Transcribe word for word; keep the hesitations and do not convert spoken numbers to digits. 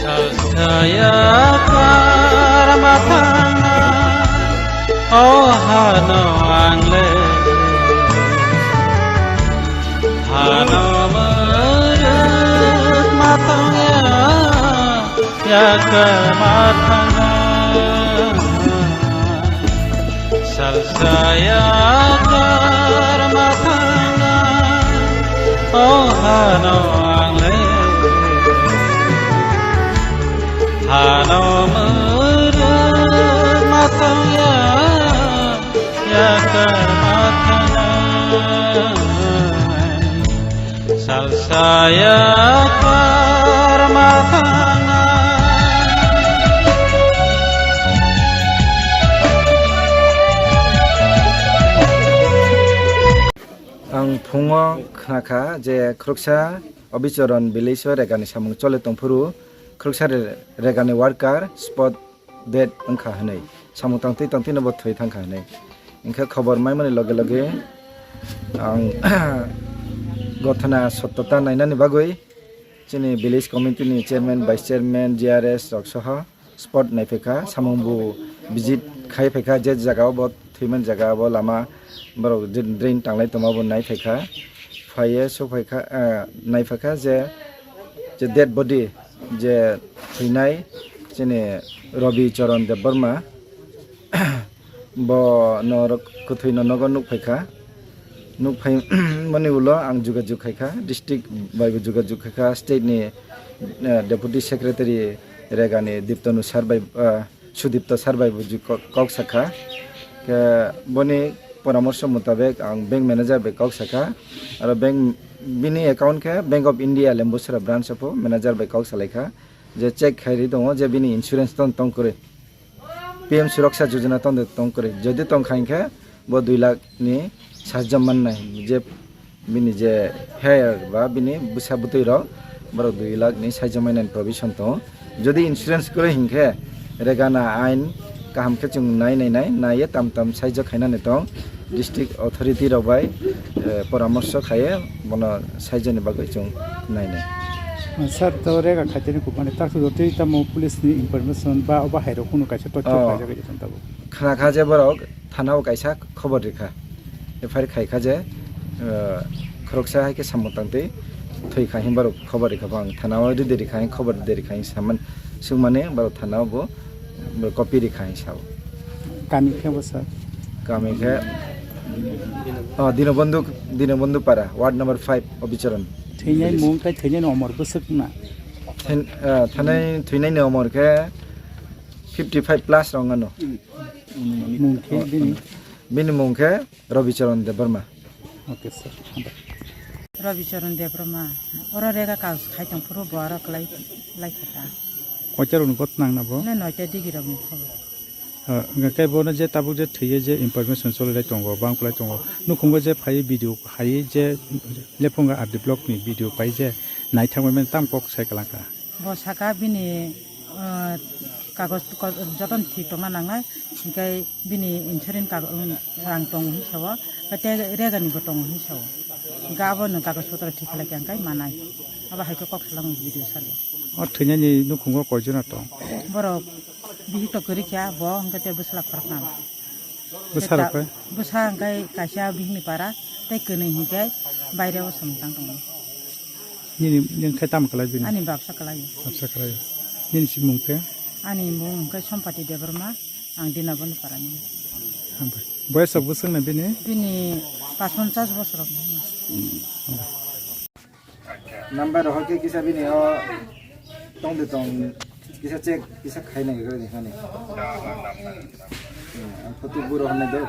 Salsaya karma thangna, o hano ang le. Hano muruk matangya, yakar matangna. Salsaya karma thangna, o hano ang le. Hano muruk matangya, yakar matangna. Salsaya karma thangna. Ang phungo khnakha je khoroksa Obichoron village o regani samung chole tongphuru, khoroksa re-, regani worker spot dead wngkha hwnwi, samung tangtwi tangtwino bo thwi thangkha hwnwi. Hinkhe khobor maimani loge loge ang gothona sottota nainani bagwi chini village committee ni chairman, vice chairman, G R S rok soho spot naiphaikha, samung bo visit khai phaikha, je jaga o bo thwimani jaga o bo lama borok dr-, drain tanglai tongma bo naiphaikha, phaiye sokphaikha, ah, naiphaikha je, je dead body je thwinai chini Robi Choron Debbarma, bo norok kwthwino nogo nukphaikha. Nukphai mani ulo ang jogajog khaikha, district bai bo jogajog khaikha, state ni, eh, deputy secretary regani Diptanu sir bai, eh, Sudipta sir bai bo ju-, kok, kok sakha. Khe boni poramorso mutabek ang bank manager bai kok sakha. Aro bank, bini account khe Bank of India Lembusra branch o pho manager bai kok salaikha. Je check khairi tongo je bini insurance ton tong kwrwi. P M Suraksha Yojana tong de tong kwrwi. Jodi tong kha hinkhe bo dui lakh ni sahajyo mannai. Je bini je heir ba bini bwsa bwtwi rok borok dui lakh ni sahajyo mainani provision tongo. Jodi insurance kwrwi hinkhe regana ain kaham khe chwng nai nai nai, naiye tam tam sahajyo khainani tong. District authority rok bai, eh, poramorso khaiye bono sahajyoni bagwi chwng nainai. Sir, to rega khaitani kubani takhuk rotwi tamo police ni information ba obo hai rok kunu kaisa tothyo Oh. khlaijak tabuk. Khna kha je borok thana o kaisa khobor rikha. F I R khaikha je, eh, khoroksa hai khe samung tangtwi thwikha hinba rok khobor rikha bo ang thana o ride rikha hin khobor ride rikha hin saman swngmani borok thana o bo copy rikha hin sao. Kami khe bo sir? Kami khe, oh, Dinobandhu, Dinobandhu Para, ward number five, Obichoron. Thwinai mung tei thwinai ni omor bwswk na? Thin-, ah, thanai, thwinai ni omor khe fifty five plus rok wngano. Mung khe bini? Bini mung khe Robicharan Debbarma. Okay, sir. Robicharan Debbarma. Oro rega kaus khai tong phuru bo aro klai, klai khata. Koita rokni got nang na bo? Na noita digi rokni khobor. Ah, hwnkhe bono je tabuk je thwiye je information choli lai tongo, bang kwlai tongo. Nukhungo je phai video hai je Lephunga R D block ni video pai je naithangmani tam kok sai kalangkha. Bo saka bini, ah, kagoj ko-, jotono thik tongna nangnai, hinkhe bini insurance kag-, um, rang tongo hinwi sao, tei rega ni bo tongo hinwi sao. Hinkhe abono kagoj potro thik khlai khe hinkhe manai. Abo hai khe kok salango video salo. O thwinani nukhungo koijona tong? Borok bihik to kwrwi kha, bo hinkhe tei bwsla khoroknam. Bwsa rok khe? Bwsa hwnkhe kaisa bihikni para tei kwnwi hwnkhe baire o samung tang tongo. Nini, nini khe tamo kwlai bini? Ani babsa kwlai. Babsa kwlai. Nini si mung khe? Ani mung hwnkhe Sompati Debbarma, ang Dinabandhu Parani. Hambai. Boyes rok bwswk na bini? Bini pash ponchas bosor. Hambai. Number rok khe kisa bini o tong de tong kisa check kisa khai nai rw de hani. Ang photo buro hwnwi do.